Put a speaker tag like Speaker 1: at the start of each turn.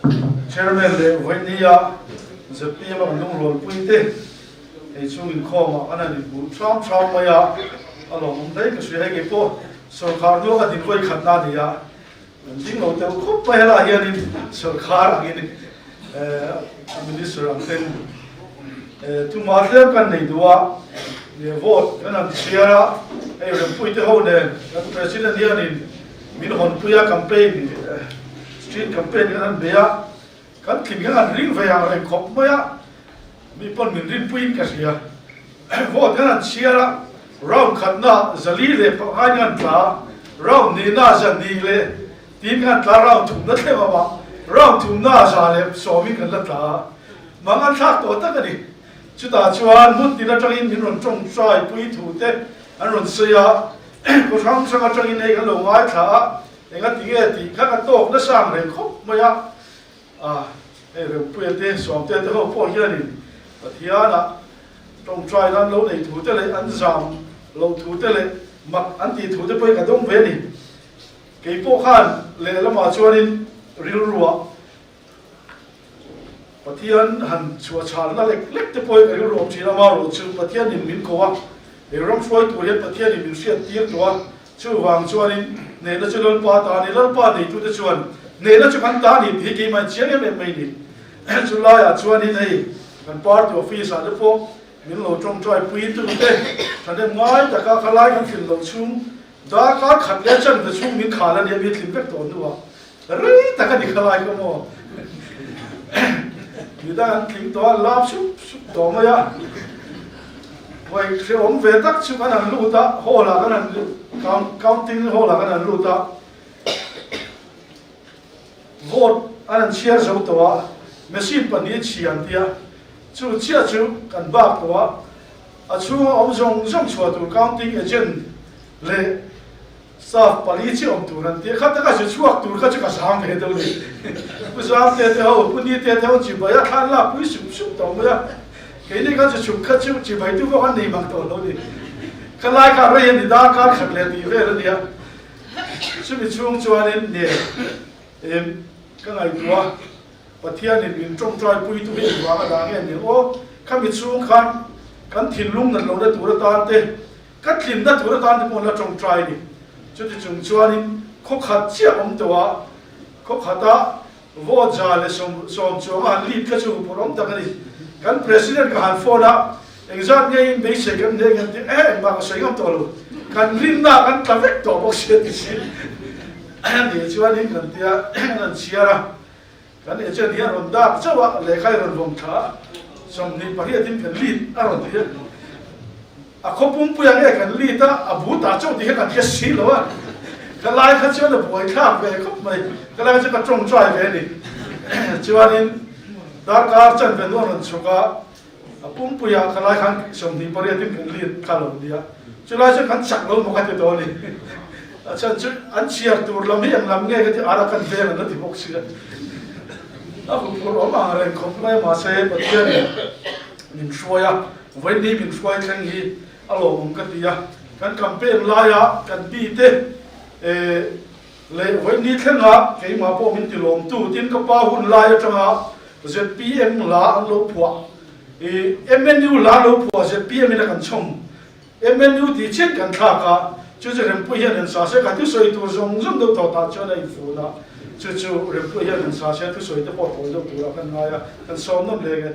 Speaker 1: Chairman leh Vawinia zpm a kan lungrualpui te hei chhung inkhawmah kan han inhmuh ṭham ṭham mai a, a lawmawm hle ka hria. Hei ngei pawh sawrkhar hnuah ka din vawi khatna a ni a, kan ding lo deuh khawp mai. Helaiah hianin sawrkhar angin a minister ang ten thuma tlem kan nei duh a, vote kan han chhiar a, hei Rempuite ho nen kan President hianin min hawnpui a, campaign street campaign kan han bei a, kan tling hian an ring ve ang reng khawp mai a, mi pawn min rinpuiin ka hria. Vote kan han chhiar a, round khatna 405 in an tla a, round hnihna 200 tiin kan tla, round thumna thleng awm a, round thumna 110 in kan la tla a, mang an thlak tawh tak a ni. Chutah chuan hmun tin atangin min rawn tawngtai pui thu te an rawn sawi a, khaw hrang hrang atangin hei kan lo ngaithla a, enga tinge tih kha ka tawk nasa ang reng khawp mai a, a hei Rempuia te Sawmtea te ho pawh hianin Pathianah tawngtai nan lo nei thu te leh an zam lo thu te leh mak an tih thu te pawhin ka dawng ve a ni. Kei pawh khan lehlamah chuanin rilruah Pathian han chhuah chhalna lek lek te pawhin ka rilru awm thin a, amaherawh chu Pathianin min ko a, he ram hruai tur hian Pathianin min hriat tir tawh a, chuvang chuanin hnehna chu Lalpa ta a ni, Lalpa neitute chuan hnehna chu kan ta a ni tih hi keimah in chiang em em mai ni. Chu laiah chuanin hei kan party office ah te pawh min lo tawngtai pui tu te thahnem ngai taka khalai kan thlin loh chhung darkar khat leh chanve chhung min khal a nia mi thlin vek tawh hnuah Rei tak a ni kha lai kha maw? Midang an tling tawh a, lap sup sup tawh mai a. Vawi hrehawm ve tak chu kan han lut a, hall ah kan han counting hall ah kan han lut a, vote an han chhiar zo tawh a, machine pahnih chhia an ti a, chu chiah chu kan bak tawh a, a chhunga awm zawng zawng chhuah tur counting agent leh Staff pali chi awm tur an ti a, kha taka zu chhuak tur kha chu ka zam ve deuh ni. Pu Zamte te ho, Pu Nite te ho chibai a thlan lak pui sup sup tawh mai a, keini khan zu chhuk kha chu chibai tu pawh kan nei mak tawh lo ni. Kha lai kha rei a ni darkar khat leh tih vel a nia. Chumi chhung chuanin ne em ka ngaihtuah a, Pathianin min tawngtai pui tu hi engvang a dah nge ni aw, khami chhung khan kan thinlung nat lohna tur atan te, Ka tlinna tur atan te pawh la tawngtai ni. Chuti chung chuanin khaw khat chiah awm tawh a, khaw khata vote 110 chuang a han lead kha chu pawh awm tak a ni. Kan President ka han phone a, engzat ngeiin beisei kan hneh nge tih eh engmah ka sawi ngam tawh lo. Kan rinna kan tla vek tawh bawk si a ti si. Ni chuanin kan tia kan han chhiar a, kan agent hi a rawn dak chauh a, lehkha hi a rawn vawm thla a, 28 in kan lead a rawn ti a. A khaw pumpuia nge kan lead a, a bu ta chauh tih kha kan hre si lo a, ka lai kha chuan a buai thlak ve khawp mai, ka lai kha chuan ka tawngtai ve a ni. Chuanin darkar chanve hnu a rawn chhuk a, a pumpuia ka lai khan 28 in kan lead kha lo ni a, chulai chuan kan chak lo maw ka ti tawh a ni. A chhan chu an chhiar tur lam hi eng lam nge ka ti ara kan veng an la ti bawk si a, a huphurh awm ang reng khawp mai mahse Pathianin min hruai a. Vawiin min hruai thleng hi a lawmawm ka ti a, kan campaign laia kan mite leh vawiin thlenga keimah pawh min ti lawmtu tin ka pa hun lai atanga zpm hla an lo phuah i MNU hla lo phuah zpm in a kan chhawm MNU tih chiah kan thlak a, chu chu Rempuii hian han sa se ka thusawi tur zawng zawng deuh tawh tah chuan a infun a, chu chu Rempuii hian han sa se thusawi te pawh tawi deuh turah kan ngai a, kan sawm nawm leng e.